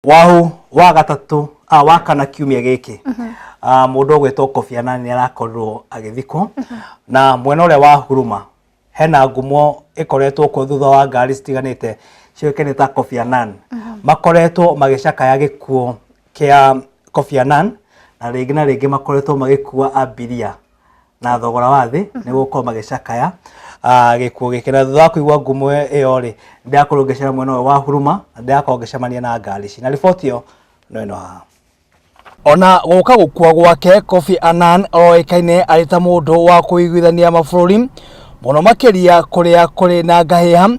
Wahu wa gatatũ wa kana kiumia gĩkĩ, mũndũ ũgwĩtwo Kofi Annan nĩ arakorirwo agĩthikwo. Na mwena ũrĩa wa Huruma hena ngumo ĩkoretwo kuo thutha wa ngari citiganĩte ciũĩkaine ta Kofi Annan, makoretwo magĩcakaya gĩkuũ kĩa Kofi Annan, na rĩngĩ na rĩngĩ makoretwo magĩkua abiria na thogora wa thĩ nĩguo gũkorwo magĩcakaya gĩkuũ gĩkĩ. Na thutha wa kũigua ngumo ĩyo rĩ, ndĩrakorwo ngĩcera mwena ũyũ wa Huruma na ndĩrakorwo ngĩcemania na ngari ici, na riboti ĩyo no ĩno haha. Ona gũka gũkua gwake, Kofi Annan oĩkaine arĩ ta mũndũ wa kũiguithania mabũrũri, mũno makĩria kũrĩa kũrĩ na ngahĩha.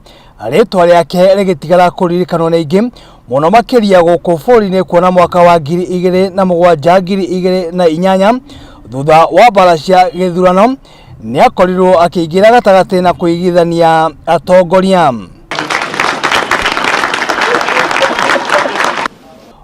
Rĩtwa rĩake rĩgĩtigara kũririkanwo nĩ aingĩ, mũno makĩria gũkũ bũrũri-inĩ, kuona mwaka wa 2007, 2008, thutha wa mbara cia gĩthurano, nĩ akorirwo akĩingĩra gatagatĩ na kũiguithania atongoria.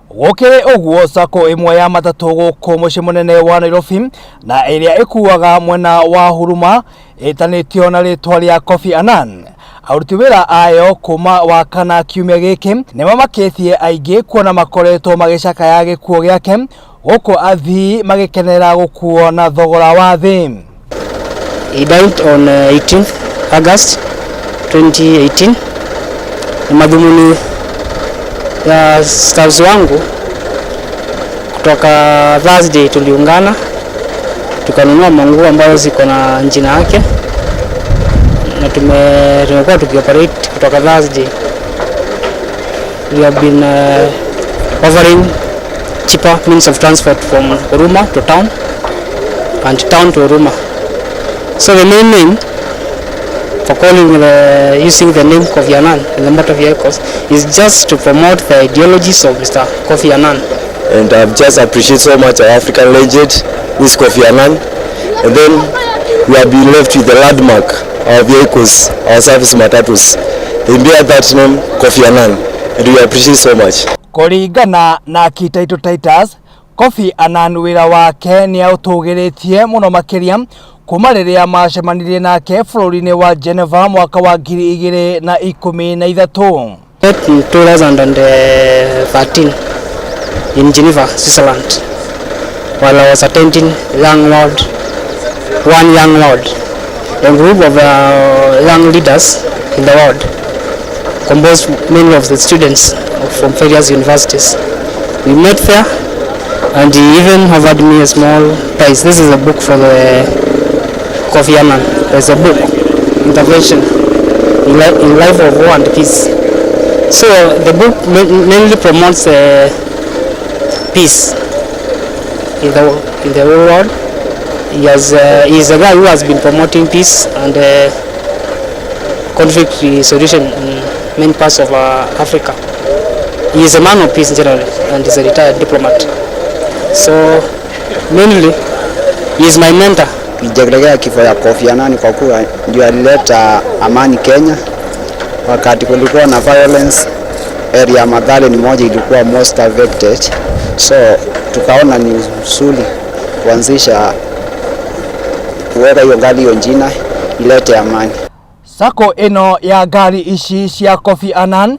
Gũkĩrĩ ũguo, sacco ĩmwe ya matatũ gũkũ mũciĩ mũnene wa Nairobi na ĩrĩa ĩkuaga mwena wa Huruma ĩtanĩtio na rĩtwa rĩa Kofi Annan, aruti wĩra ayo kuma wa kana kiumia gĩkĩ nĩ mamakĩtie aingĩ, kuona makoretwo magĩcakaya gĩkuũ gĩake, gũkũ athii magĩkenera gũkuo na thogora wa thĩ. He died on 18th August 2018. Ni madhumuni ya staffs wangu, kutoka Thursday tuliungana tukanunua manguo ambayo ziko na jina yake na tumekuwa tukioperate kutoka Thursday. We have been offering cheaper means of transport from Huruma to town and town to Huruma. So the main name for calling the using the name Kofi Annan in the motor vehicles is just to promote the ideologies of Mr. Kofi Annan. And I've just appreciate so much our African legend, who is Kofi Annan. And then we have been left with the landmark, our vehicles, our service matatus. They bear that name, Kofi Annan, and we appreciate so much. Kũringana na Kitaitũ Titus, Kofi Annan wĩra wake nĩ aũtũgĩrĩtie mũno makĩria kuma rĩrĩa macemanirie nake bũrũri-inĩ wa Geneva mwaka wa 2013. Met in 2013 in Geneva, Switzerland, while I was attending Young World, One Young World, a group of young leaders in the world, composed mainly of the students from various universities. We met there, and he even offered me a small prize. This is a book for the Kofi Annan. There's a book, Intervention in Life of War and Peace. So the book mainly promotes peace in the whole world. He is a guy who has been promoting peace and conflict resolution in many parts of Africa. He is a man of peace generally and is a retired diplomat. So mainly he is my mentor. Tukijekelea kifo ya Kofi Annan kwa kuwa ndio alileta amani Kenya. Wakati kulikuwa na violence, area ya Mathare ni moja ilikuwa most affected, so tukaona ni usuli kuanzisha kuweka hiyo gari hiyo jina ilete amani. Sacco ĩno ya ngari ici cia Kofi Annan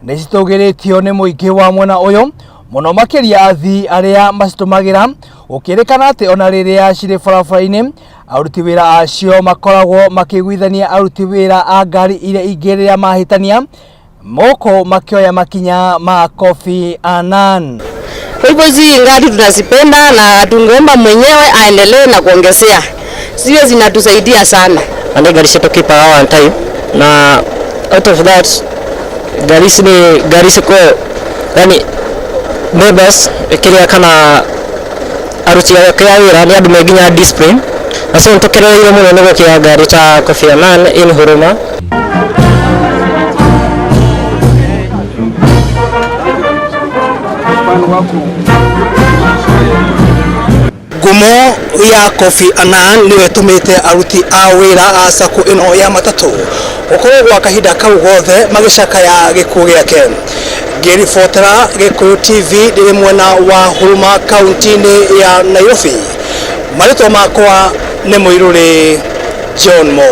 nĩ citũgĩrĩtio nĩ mũingĩ wa mwena ũyũ, mũno makĩria athii arĩa macitũmagĩra, gũkĩrĩkana atĩ ona rĩrĩa cirĩ barabara-inĩ, aruti wĩra acio makoragwo makĩiguithania aruti wĩra a ngari iria ingĩ rĩrĩa mahĩtania, moko makĩoya makinya ma Kofi Annan. Kwa hivyo hizi ngari tunazipenda na tungeomba mwenyewe aendelee na kuongezea, sio zinatusaidia sana. And ngari citũ keep our time, na out of that ngari ici nĩ ngari ciko, yani members kĩrĩa kana aruti ake a wĩra nĩ andũ me nginya discipline, na so nĩtũkenereire mũno nĩ gũkĩa ngari ta Kofi Annan in Huruma. Ngumo ya Kofi Annan nĩyo ĩtũmĩte aruti a wĩra a sacco ĩno ya matatũ gũkorwo gwa kahinda kau gothe magĩcakaya gĩkuũ gĩake. Ngĩribotera Gĩkũyũ TV ndĩrĩ mwena wa Huruma, kaunti-inĩ ya Nairobi, marĩtwa makwa nĩ Mũirũrĩ John Mo.